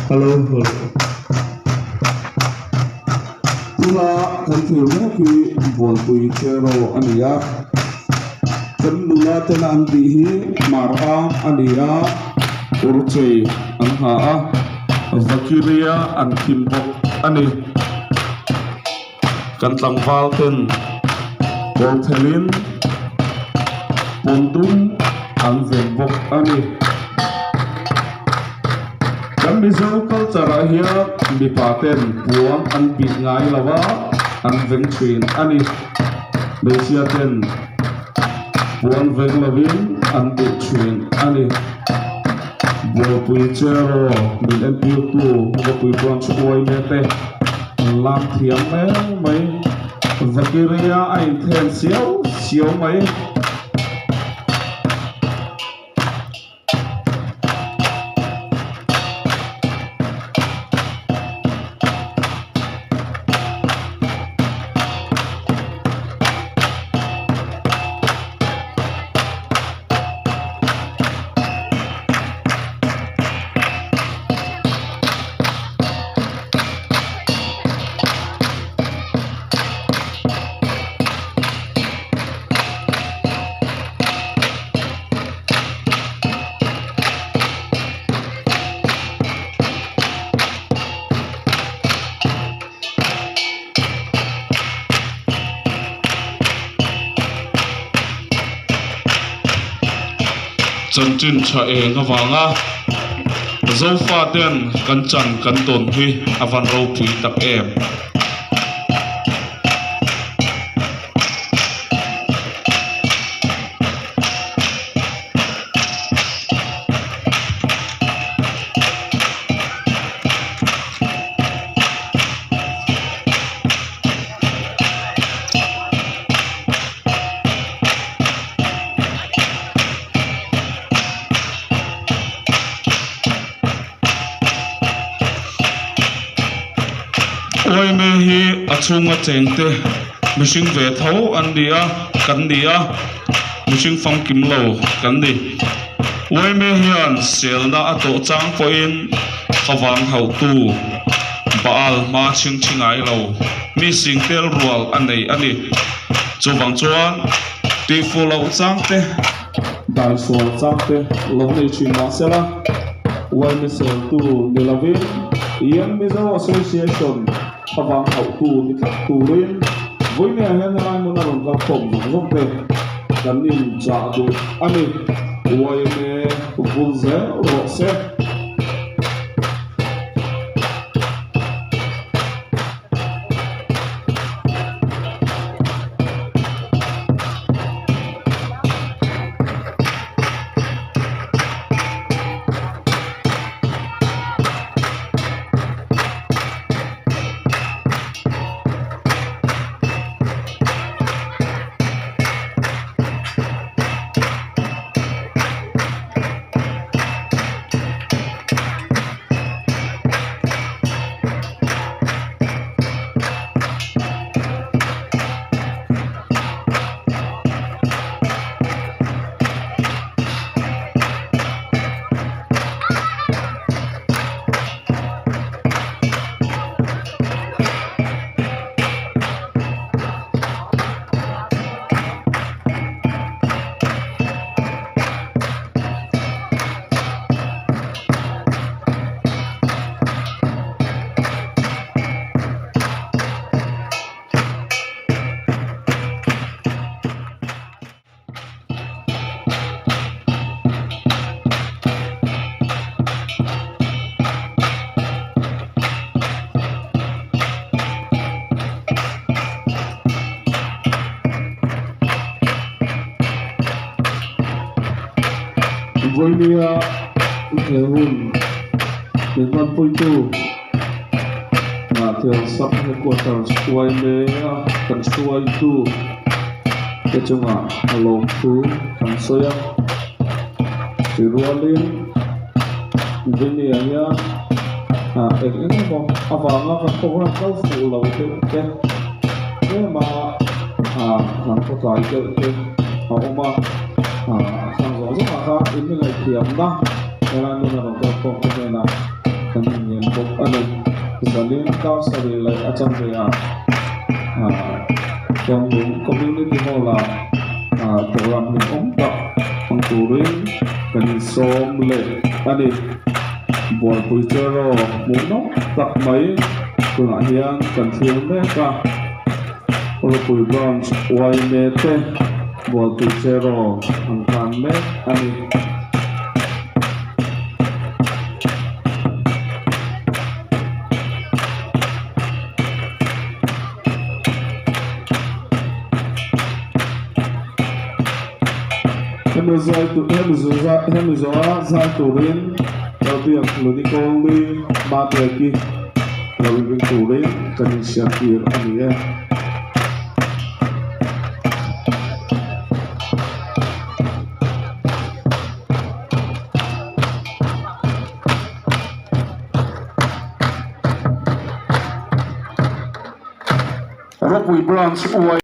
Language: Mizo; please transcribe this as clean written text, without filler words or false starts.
Hello hello tuna kan thlir mek hi bualpui cheraw a ni a kan nula tena an tih hi hmar ang a ni a kawr chei an ha a vakiria an thim bawk a ni kan tlangval ten kawr thelin pawn dum an ven bawk a ni kan mizo culture ah hian mipa ten puan an bih ngai lo a an veng thin a ni hmeichhia ten puan veng lovin an bih thin a ni. Bualpui Cheraw min entirtu Ropui Branch uai te an lam thiam hle mai. Vakiria a inthen siau siau mai. Chanchin tha eng avanga Zofa ten kan chan kan tawn hi a van ropui tak em. Uaime hi a chhunga cheng te mihring ve tho an ni a kan ni a mihring famkim lo kan ni uaime hian selna a tawh chang pawhin khavang hauhtu Baal hma chhing thi ngai lo mi sing tel rual a nei a ni. Chuvang chuan tihfuh loh chang te, daisual chang te lo nei thin mah sela, Uaimi seltu ni lovin Young Mizo Association khavang hauhtu ni tlat turin vawinia hian helai hmun a rawn kal khawm zawng zawng te kan inchah duh a ni. Uaimi vul zel rawh se. Vawinia he hun min hmanpuitu Ngahtiang Sub Headquarters yma a kan hruaitu te chungah a lawmthu kan sawi a. Tirualin Vinny-a hian eng eng emaw avanga kan program kal fuh lo deuh te tlema kan khawtlai deuh te a awm a, a sang zawng zawngah khan in ngaihtiamna helai hmuna rawn kal khawm te hnenah kan inngen bawk a ni. Zalin kar sarih leh a chanve ah Tuanlung Community Hall ah program hlim awm tak hmang turin kan insawm leh a ni. Bualpui Cheraw hmuhnawm tak mai tunah hian kan thlir mek a, Rawpui Branch yma te Bualpui Cheraw an tan mek a ni. Hemi zai tu hemi zu zai hemi zawha zai turin Lalbiak Lunikawli Matleki lo inring turin kan insiam tir a ni e. Ropui Branch Y.